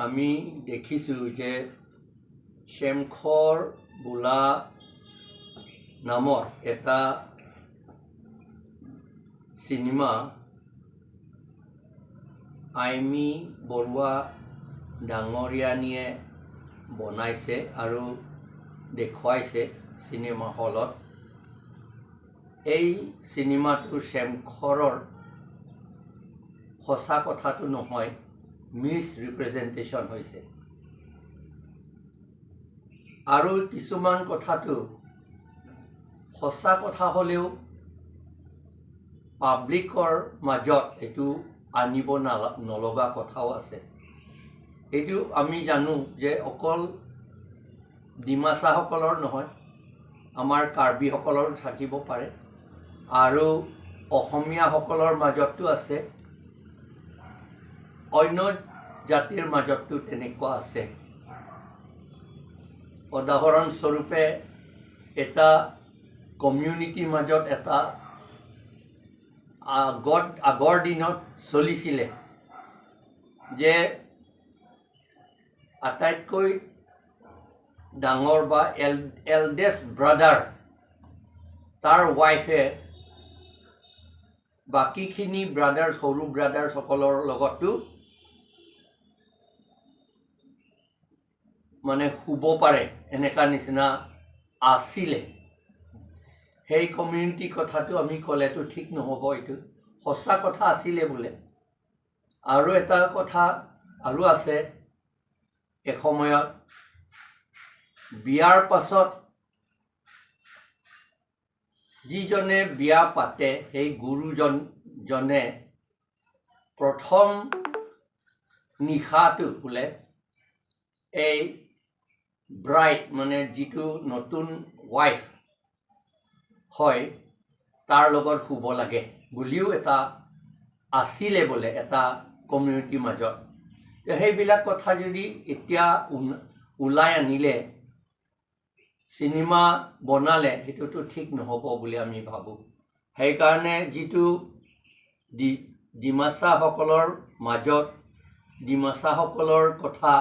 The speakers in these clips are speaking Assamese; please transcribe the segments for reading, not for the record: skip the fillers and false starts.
আমি দেখিছোঁ যে চেমখৰ বোলা নামৰ এটা চিনেমা আইমী বৰুৱা ডাঙৰীয়ানীয়ে বনাইছে আৰু দেখুৱাইছে চিনেমা হলত। এই চিনেমাটো চেমখৰৰ সঁচা কথাটো নহয়, মিছ ৰিপ্ৰেজেণ্টেশ্যন হৈছে। আৰু কিছুমান কথাটো সঁচা কথা হ'লেও পাব্লিকৰ মাজত এইটো আনিব নলগা কথাও আছে। এইটো আমি জানো যে অকল ডিমাচাসকলৰ নহয়, আমাৰ কাৰ্বিসকলৰো থাকিব পাৰে আৰু অসমীয়াসকলৰ মাজতো আছে, অন্য জাতিৰ মাজতো তেনেকুৱা আছে। উদাহৰণস্বৰূপে এটা কমিউনিটিৰ মাজত এটা আগৰ দিনত চলিছিলে যে আটাইতকৈ ডাঙৰ বা এল্ডেষ্ট ব্ৰাদাৰ, তাৰ ৱাইফে বাকীখিনি ব্ৰাদাৰ্ছ, সৰু ব্ৰাদাৰ্ছসকলৰ লগতো মানে শুব পাৰে, এনেকুৱা নিচিনা আছিলে। সেই কমিউনিটি কথাটো আমি ক'লেতো ঠিক নহ'ব, এইটো সঁচা কথা আছিলে বোলে। আৰু এটা কথা আৰু আছে, এসময়ত বিয়াৰ পাছত যিজনে বিয়া পাতে সেই গুৰুজনে প্ৰথম নিশাটো বোলে এই ব্ৰাইড মানে যিটো নতুন ৱাইফ হয় তাৰ লগত শুব লাগে বুলিও এটা আছিলে বোলে এটা কমিউনিটিৰ মাজত। সেইবিলাক কথা যদি এতিয়া ওলাই আনিলে চিনেমা বনালে সেইটোতো ঠিক নহ'ব বুলি আমি ভাবোঁ। সেইকাৰণে যিটো ডিমাচাসকলৰ মাজত ডিমাচাসকলৰ কথা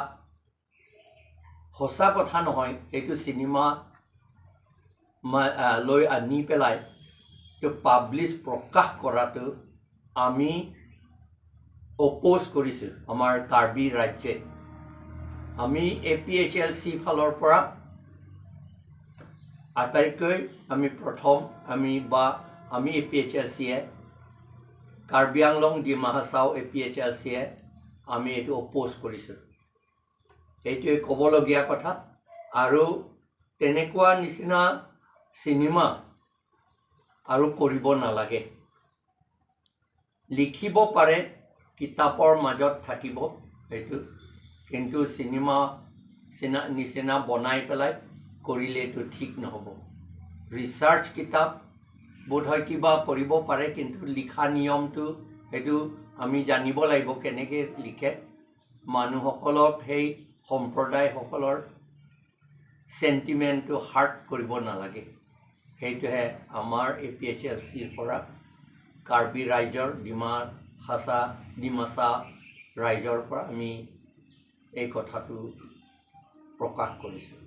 সঁচা কথা নহয়, সেইটো চিনেমা লৈ আনি পেলাই পাব্লিছ প্ৰকাশ কৰাটো আমি অপ'জ কৰিছোঁ আমাৰ কাৰ্বি ৰাজ্যে। আমি APHLC ফালৰ পৰা আটাইতকৈ আমি প্ৰথম আমি বা আমি APHLCয়ে কাৰ্বি আংলং ডিমা হাছাও APHLCয়ে আমি এইটো অপ'জ কৰিছোঁ। সেইটোৱে ক'বলগীয়া কথা। আৰু তেনেকুৱা নিচিনা চিনেমা আৰু কৰিব নালাগে। লিখিব পাৰে, কিতাপৰ মাজত থাকিব সেইটো, কিন্তু চিনেমা নিচিনা বনাই পেলাই কৰিলে এইটো ঠিক নহ'ব। ৰিচাৰ্চ কিতাপ বোধহয় কিবা কৰিব পাৰে, কিন্তু লিখা নিয়মটো সেইটো আমি জানিব লাগিব কেনেকৈ লিখে। মানুহসকলক সেই সম্প্ৰদায়সকলৰ চেণ্টিমেণ্টটো হাৰ্ট কৰিব নালাগে। সেইটোহে আমাৰ APHLCৰ পৰা কাৰ্বি ৰাইজৰ ডিমা হাছা ডিমাচা ৰাইজৰ পৰা আমি এই কথাটো প্ৰকাশ কৰিছোঁ।